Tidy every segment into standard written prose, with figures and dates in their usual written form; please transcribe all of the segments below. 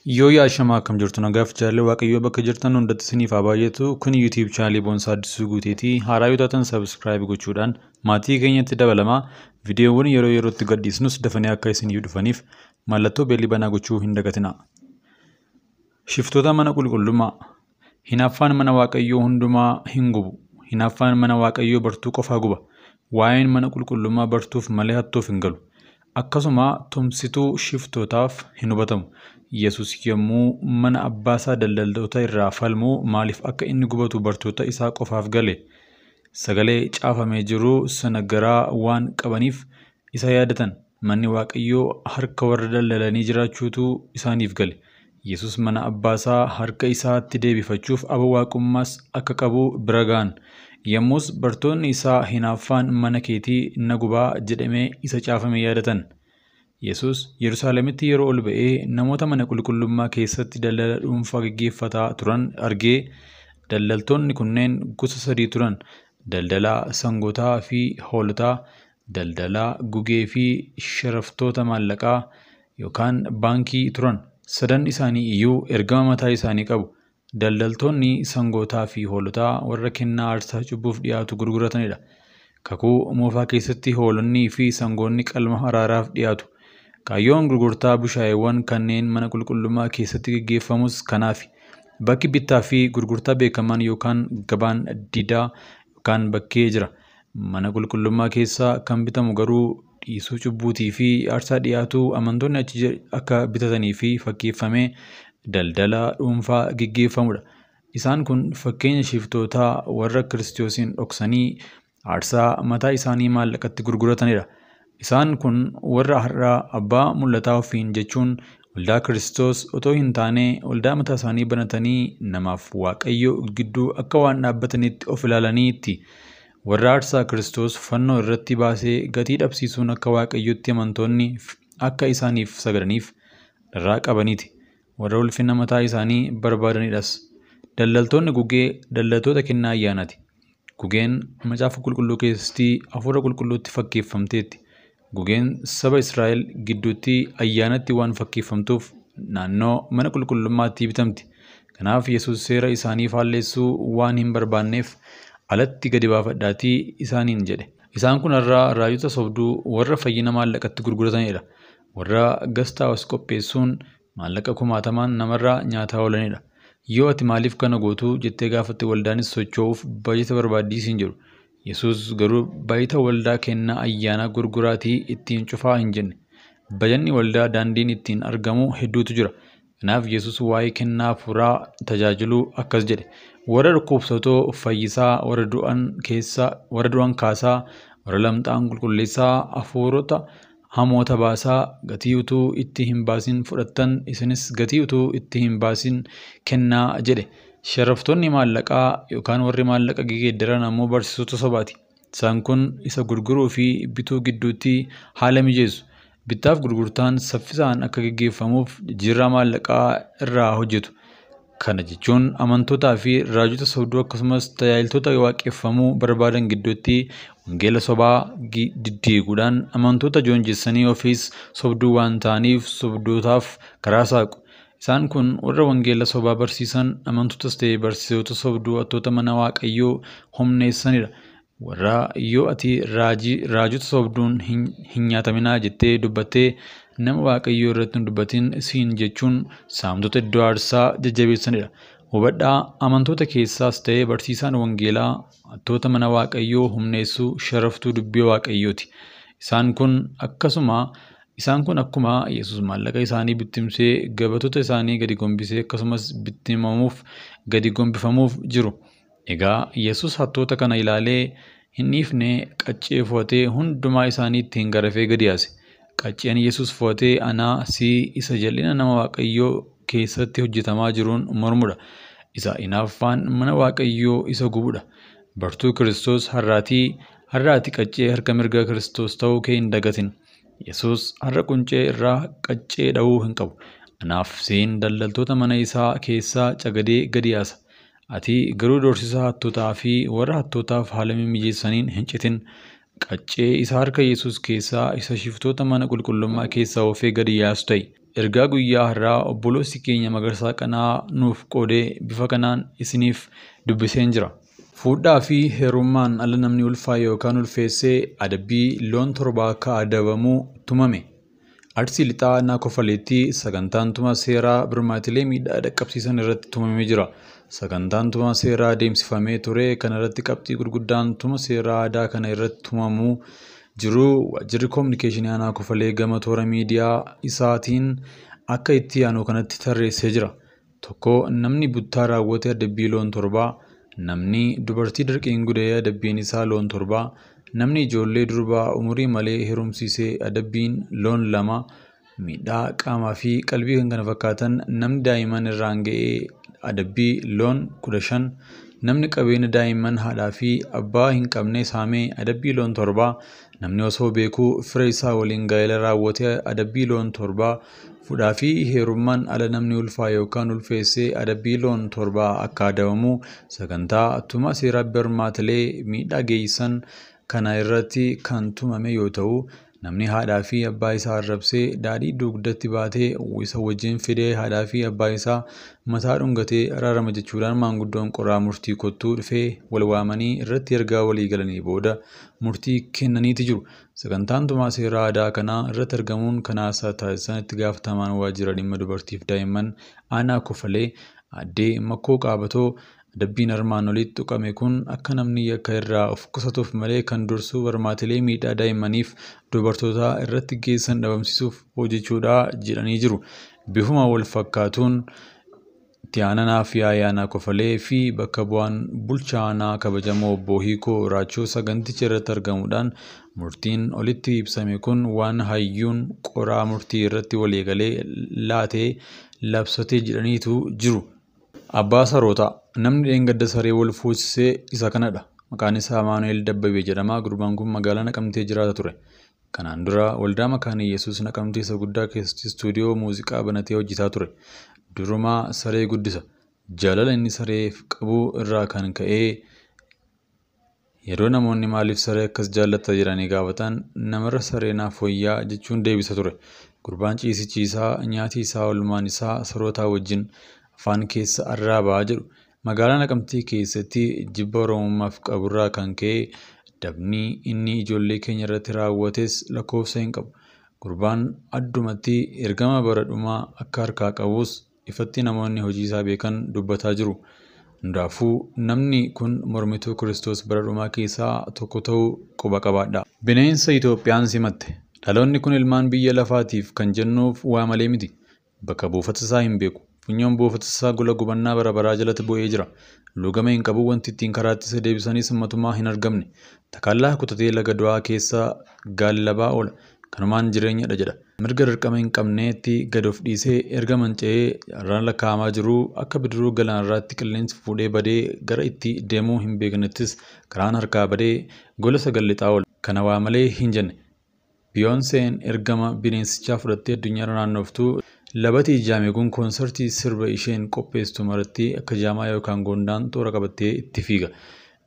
Yoo yaashamaa akkam jirtu nagaaf jaalala Waaqayyoo bakka jirtan hundatti isiniif haa baay'atu. Kun YouTube chaanalii Boonsaa Addisuu Guuteetii. Haaraa yoo taatan subscribe gochuudhaan maatii keenyatti dabalamaa. Viidiyoowwan yeroo yerootti gadhiisnus dafanii akka isiniif dhufaniif mallattoo beellii banaa gochuu hin dagatinaa. Shiftoota mana qulqullummaa. Hinaaffaan mana Waaqayyoo hundumaa hin gubu. Hinaaffaan mana Waaqayyoo bartuu qofaa guba. Waa'een mana qulqullummaa bartuuf malee hattoof hin galu. Akkasuma tumsituu shiftootaaf hin hubatamu. Yesus yommuu mana abbaasaa daldaltoota irraa falmuu maaliif akka inni gubatu bartoota isaa qofaaf gale. Sagalee caafamee jiru sana garaa waan qabaniif isa yaadatan. Manni Waaqayyoo harka warra daldalanii jiraachuutu isaaniif gale. Yesus mana abbaasaa harka isaatti deebifachuuf aba waaqummaas akka qabu bira ga'an. Yommus bartoonni isaa hinaaffaan mana keetii na gubaa jedhamee isa caafame yaadatan. Yesus Yerusaalemitti yeroo ol ba'ee namoota mana qulqullummaa keessatti daldala dhuunfaa gaggeeffataa turan argee daldaltoonni kunneen gosa sadii turan. Daldalaa sangootaa fi hoolotaa, daldalaa gugee fi sharaftoota maallaqaa yookaan baankii turan. Sadan isaanii iyyuu ergama mataa isaanii qabu. Daldaltoonni sangootaa fi hoolotaa warra kennaa aarsaa cubbuuf dhiyaatu gurguratanidha. Kakuu moofaa keessatti hoolonnii fi sangoonni qalma araaraaf dhiyaatu. Kaayyoon gurgurtaa bushaayeewwan kanneen mana qulqullummaa keessatti gaggeeffamus kanaafi. Bakki bittaa fi gurgurtaa beekamaan yookaan gabaan didaa yookaan bakkee jira. Mana qulqullummaa keessaa kan bitamu garuu dhiisuu cubbuutii fi aarsaa dhiyaatu amantoonni achi akka bitatanii fi fakkeeffamee daldala dhuunfaa gaggeeffamudha. Isaan kun fakkeenya shiftootaa warra Kiristoosiin dhoksanii aarsaa mataa isaanii maallaqatti gurguratanidha. Isaan kun warra har'aa abbaa mul'ataa ofiin jechuun waldaa Kiristoos otoo hin taane waldaa mataa isaanii banatanii namaaf Waaqayyo gidduu akka waan dhaabbatanitti of ilaalaniitti. Warra aarsaa Kiristoos fannoo irratti baasee gatii dhabsiisuun akka Waaqayyotti amantoonni akka isaaniif sagadaniif dharraa qabaniiti. Warra ulfina mataa isaanii barbaadanidhas. Daldaltoonni gugee daldaltoota kennaa ayyaanaati. Gugeen macaafa qulqulluu keessatti hafuura qulqulluutti fakkeeffamteetti. Gugeen saba Israa'el gidduutti ayyaanatti waan fakkeeffamtuuf naannoo mana qulqullummaatti bitamti. Kanaaf Yesus seera isaanii faalleessuu waan hin barbaanneef alatti gadi baafadhaatii isaaniin jedhe. Isaan kun har'aa raajota sobduu warra fayyina maallaqatti gurguratanidha. Warra gastaawus qopheessuun maallaqa kumaatamaan namarraa nyaataa oolanidha. Yoo ati maaliif kana gootuu jettee gaafatte waldaanis socho'uuf baajata barbaaddii siin jedhu. Yesus garuu baay'ata waldaa kennaa ayyaanaa gurguraatii ittiin cufaa hin jenne. Bajanni waldaa daandiin ittiin argamu hedduutu jira. Kanaaf Yesus waa'ee kennaa hafuuraa tajaajiluu akkas jedhe. Warra dhukkubsatoo fayyisaa, warra du'an kaasaa, warra lamxaa'an qulqulleessaa, hafuurota hamoota baasaa, gatii utuu itti hin baasin fudhattan isinis gatii utuu itti hin baasin kennaa jedhe. Sharaftoonni maallaqaa yookaan warri maallaqa geeddaran ammoo barsiisota sobaati. Isaan kun isa gurguruu fi bituu gidduutti haala mijeessu. Bittaaf gurgurtaan saffisaan akka gaggeeffamuuf jijjiirraa maallaqaa irraa hojjetu. Kana jechuun amantootaa fi raajota sobduu akkasumas tajaajiltoota waaqeffamuu barbaadan gidduutti wangeela sobaa diddiiguudhaan amantoota joonjessanii ofiis sobduu waan ta'aniif sobdootaaf karaa saaqu. Isaan kun warra wangeela sobaa barsiisan amantootas ta'e barsiisota sobduu hattoota mana Waaqayyoo humneessanidha. Warra yoo ati raajota sobduun hin nyaataminaa jettee dubbattee nama Waaqayyoo irratti hin dubbatin siin jechuun saamtota iddoo aarsaa jajjabeessanidha. Hubadhaa amantoota keessaas ta'e barsiisaan wangeelaa hattoota mana Waaqayyoo humneessuu sharaftuu dubbii Waaqayyooti. Isaan kun akkuma Yesus maallaqa isaanii bittimsee gabatota isaanii gadi gombisee akkasumas bittimamuuf gadi gombifamuuf jiru. Egaa Yesus hattoota kana ilaalee hin dhiifne qaccee fo'atee hundumaa isaanii ittiin garafee gadi yaase. Qacceen Yesus fo'atee anaa si isa jal'ina nama Waaqayyoo keessatti hojjetamaa jiruun mormudha. Isa hinaaffaan mana Waaqayyoo isa gubudha. Bartuu Kiristoos har'aati qaccee harka mirga Kiristoos ta'uu kee hin dagatin. Yesus har'a quncee irraa qaccee dha'uu hin qabu. Anaaf siin daldaltoota mana isaa keessaa cagadee gadi yaasa. Ati garuu doorsisa hattootaa fi warra hattootaaf haala mijeessaniin hin citin. Qaccee isa harka Yesus keessaa isa shiftoota mana qulqullummaa keessaa oofee gadi yaasu ta'i. Ergaa guyyaa har'aa obboleessi keenya Magarsaa Qana'aa nuuf qoodee bifa kanaan isiniif dubbiseen jira. Fuudhaa fi heerummaan ala namni ulfaa'e yookaan ulfeessee adabbii loon 7 akka adabamu tumame. Arsii Lixaa Aanaa Kofaleetti sagantaan tuma seeraa birmaatilee miidhaa dhaqqabsiisan irratti tumamee jira. Sagantaan tuma seeraa adeemsifamee ture kana irratti qabxii gurguddaan tuma seeraa aadaa kana irratti tumamuu jiru. Waajjirri koominikeeshinii Aanaa Kofalee gama toora miidiyaa isaatiin akka itti aanu kanatti tarreessee jira. 1. Namni buttaa raawwate adabbii loon 7. Namni dubartii dirqiin gudee adabbiin isaa loon 7. Namni ijoollee durbaa umurii malee heerumsiisee adabbiin loon 2. Miidhaa qaamaa fi qalbii kan kana fakkaatan namni daa'imman irraan ga'ee adabbii loon 15. Namni qabeenya daa'imman haadhaa fi abbaa hin qabne saamee adabbii loon 7. Namni osoo beekuu fira isaa waliin gaa'ela raawwate adabbii loon 7. Fuudhaa fi heerummaan ala namni ulfaa yookaan ulfeessee adabbii loon 7 akka adabamu sagantaa tuma seeraa birmaatilee miidhaa geessisan kana irratti kan tumame yoo ta'u, namni haadhaa fi abbaa isaa arrabsee daadhii dugdatti baatee isa wajjin fidee haadhaa fi abbaa isaa mataa dhungatee araarama jechuudhaan maanguddoon qoraa murtii kottuu dhufee wal waamanii irratti ergaa walii galanii booda murtii kennaniiti jiru. Sagantaan tumaa seeraa aadaa kanaa irratti argamuun kan haasaa taasisan itti gaafatamaan waajjira dhimma dubartiif daa'imman Aanaa Kofalee Aaddee Makkoo Qaabatoo adabbiin armaan olitti tuqame kun akka namni yakka irraa of qusatuuf malee kan dursu barmaatilee miidhaa daa'immaniif dubartootaa irratti geessan dhabamsiisuuf hojjechuudha jedhanii jiru. Bifuma wal fakkaatuun itti aananaa fi Aanaa Kofalee fi bakka bu'aan bulchaa aanaa kabajamoo obbo Hiikoo Raachoo saganticha irratti argamuudhaan murtiin olitti ibsame kun waan hayyuun qoraa murtii irratti waliigalee laatee labsatee jedhaniitu jiru. Abbaa Sarootaa. Namni dheengadda saree wal fuusisee isa kanadha. Maqaan isaa Amaanu'el Dabbabee jedhama. Gurbaan kun magaalaa Naqamtee jiraata ture. Kanaan dura waldaa Makaana Yesuus Naqamtee isa guddaa keessatti istuudiyoo muuziqaa banatee hojjetaa ture. Durumaa saree guddisa. Jaalala inni sareef qabu irraa kan ka'e yeroo namoonni maaliif saree akkas jaallatta jedhanii gaafatan namarra saree naaf wayyaa jechuun deebisa ture. Gurbaan ciisichi isaa, nyaati isaa, oolmaan isaa sarootaa wajjin afaan keessa arraabaa jedhu. Magaalaa Naqamtee keessatti jibba Oromummaaf qaburraa kan ka'e dabni inni ijoollee keenya irratti raawwates lakkoofsa hin qabu. Gurbaan addumatti ergama bara dhumaa akka harkaa qabus ifatti namoonni hojii isaa beekan dubbataa jiru. Hundaafuu namni kun mormituu Kiristoos bara dhumaa keessaa tokko ta'uu quba qabaadha. Bineensa Itoophiyaan simatte. Dhaloonni kun ilmaan biyya lafaatiif kan jennuuf waa malee miti. Bakka buufata isaa hin beeku. Funyoon buufata isaa gola gubannaa bara baraa jalatti bu'ee jira. Luugama hin qabu, wanti ittiin karaatti isa deebisanis matumaa hin argamne. Takaallaa kutatee laga du'aa keessa gaallabaa oola. Kanumaan jireenyadha jedha. Mirga dirqama hin qabneetti gad of dhiisee erga manca'ee irraan lakkaa'amaa jiru akka bidiruu galaanarraatti qilleensi fuudhee badee gara itti deemuu hin beeknettis karaan harkaa badee gola sagal lixaa oola. Kana waa malee hin jenne. Biyoonseen ergama bineensichaa fudhattee addunyaarra naannoftu labatii jaame kun koonsartii sirba isheen qopheessitu maratti akka jaamaa yookaan gondaan toora qabattee itti fiiga.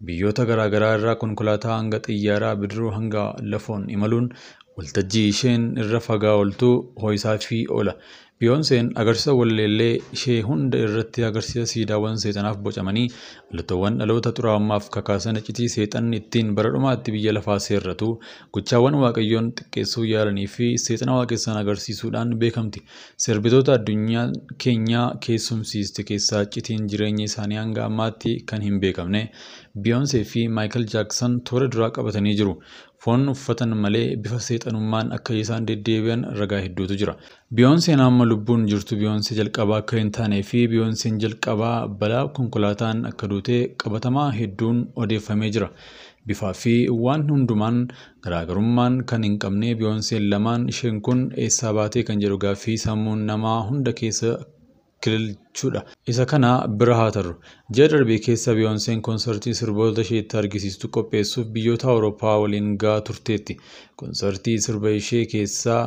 Biyyoota garaagaraa irraa konkolaataa hanga xiyyaaraa bidiruu hanga lafoon imaluun waltajjii isheen irra fagaa ooltu ho'isaa fi oola. Biyoonseen agarsiisa walleellee ishee hunda irratti agarsiisa siidaawwan seexanaaf bocamanii mallattoowwan dhaloota xuraa'ummaaf kakaasan iccitii seexanni ittiin bara dhumaatti biyya lafaa seerratu gochaawwan waaqayyoon xiqqeessuu yaalanii fi seexana waaqessan agarsiisuudhaan beekamti. Sirbitoota addunyaa keenyaa keessumsiiste keessaa iccitiin jireenya isaanii hanga ammaatti kan hin beekamne Biyoonsee fi Maayikal Jaaksan toora duraa qabatanii jiru. Foon uffatan malee bifa seexanummaan akka isaan deddeebi'an ragaa hedduutu jira. Biyoonseen amma lubbuun jirtu Biyoonsee jalqabaa akka hin taanee fi Biyoonseen jalqabaa balaa konkolaataan akka duute qabatamaa hedduun odeeffamee jira. Bifaa fi waan hundumaan garaagarummaan kan hin qabne Biyoonseen lamaan isheen kun eessaa baatee kan jedhu gaaffii sammuun namaa hunda keessa kililchuudha. Isa kana bira haa tarru. Ji'a darbe keessa Biyoonseen koonsartii sirboota isheetti argisiistu qopheessuuf biyyoota Awurooppaa waliin gahaa turteetti. Koonsartii sirba ishee keessaa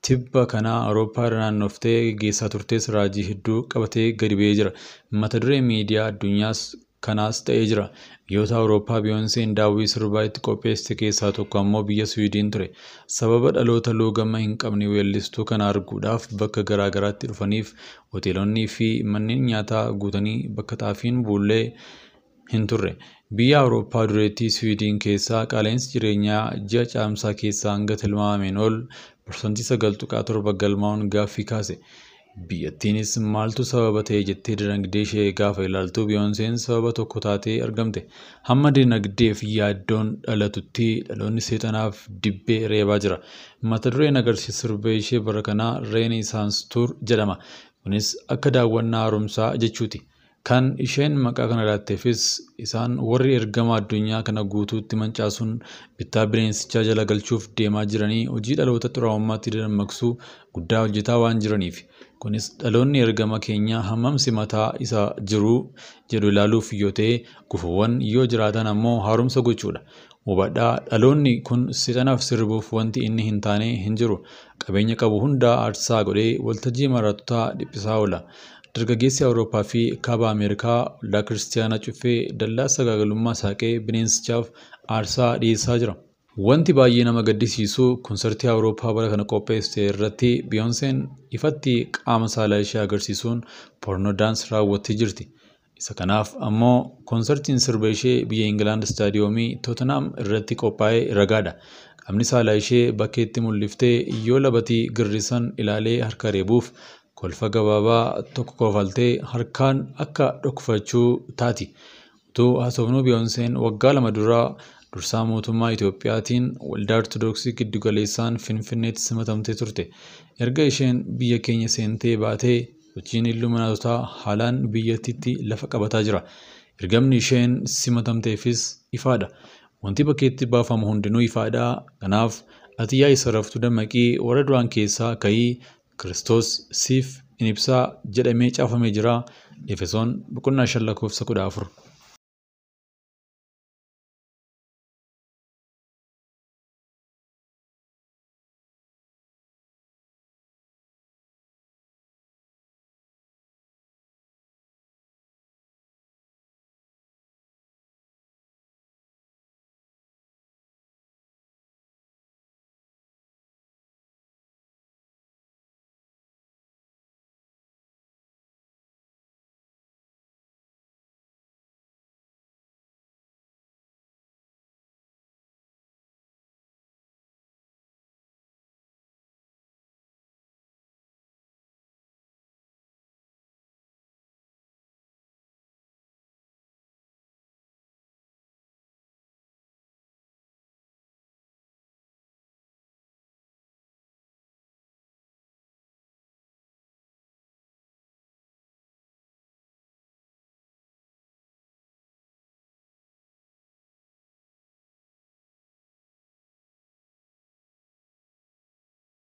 tibba kanaa Awurooppaa irra naannoftee geggeessaa turtes raajii hedduu qabatee gadi ba'ee jira. Mata duree miidiyaa addunyaas kanaas ta'ee jira. Biyyoota Awurooppaa Biyoonseen daawwii sirbaa itti qopheessite keessaa tokko ammoo biyya Swiidin ture. Sababa dhaloota loogama hin qabne weellistuu kana arguudhaaf bakka garaa garaatti dhufaniif hoteelonnii fi manneen nyaataa guutanii bakka xaafiin buullee hin turre. Biyya Awurooppaa dureettii Swiidin keessaa qaala'insi jireenyaa ji'a caamsaa keessaa hanga tilmaamameen ol 9.7% galmaa'uun gaaffii kaase. Biyyattiinis maaltu sababa ta'e jettee dinagdee ishee gaafa ilaaltu Biyoonseen sababa tokko taatee argamte. Hamma dinagdeef yaaddoon dhalatutti dhaloonni seexanaaf dibbee reebaa jira. Mata dureen agarsiisa sirba ishee bara kanaa Renaissance Tour jedhama. Kunis akka daawwannaa haaromsaa jechuuti. Kan isheen maqaa kana laatteefis isaan warri ergama addunyaa kana guutuutti mancaasuun bittaa bineensichaa jala galchuuf deemaa jiranii hojii dhaloota xuraa'ummaatti dammaqsuu guddaa hojjetaa waan jiraniif. Kunis dhaloonni ergama keenya hammam simataa isa jiru jedhu ilaaluuf yoo ta'e gufuuwwan yoo jiraatan ammoo haaromsa gochuudha. Hubadhaa, dhaloonni kun seexanaaf sirbuuf wanti inni hin taane hin jiru. Qabeenya qabu hundaa aarsaa godhee waltajjii maraatotaa dhiphisaa oola. Dargaggeessi Awurooppaa fi Kaaba Ameerikaa waldaa Kiristaanaa cufee dallaa sagaagalummaa saaqee bineensichaaf aarsaa dhiyeessaa jira. Wanti baay'ee nama gaddisiisu konsartii Awurooppaa bara kana qopheessite irratti Biyoonseen ifatti qaama saalaa ishee agarsiisuun porno dance raawwattee jirti. Isa kanaaf ammoo konsartiin sirba ishee biyya Ingilaand istaadiyoomii Tootenaam irratti qophaa'e ragaadha. Qaamni saalaa ishee bakkeetti mul'iftee yoo labatii girrisan ilaalee harka reebuuf kolfa gabaabaa tokko kofaltee harkaan akka dhokfachuu taati. Utuu haasofnuu Biyoonseen waggaa 2 dura dursaa mootummaa Itoophiyaatiin waldaa Ortodoksii giddugaleessaan Finfinneetti simatamtee turte. Erga isheen biyya keenya seentee baatee sochiin Illuminaatotaa haalaan biyyattiitti lafa qabataa jira. Ergamni isheen simatamteefis ifaadha. Wanti bakkeetti baafamu hundinuu ifaadha. Kanaaf ati yaa isa raftuu dammaqii warra duraan keessaa ka'ii Kiristoos siif in ibsaa jedhamee caafamee jira. Efesoon boqonnaa 5 lakkoofsa 14.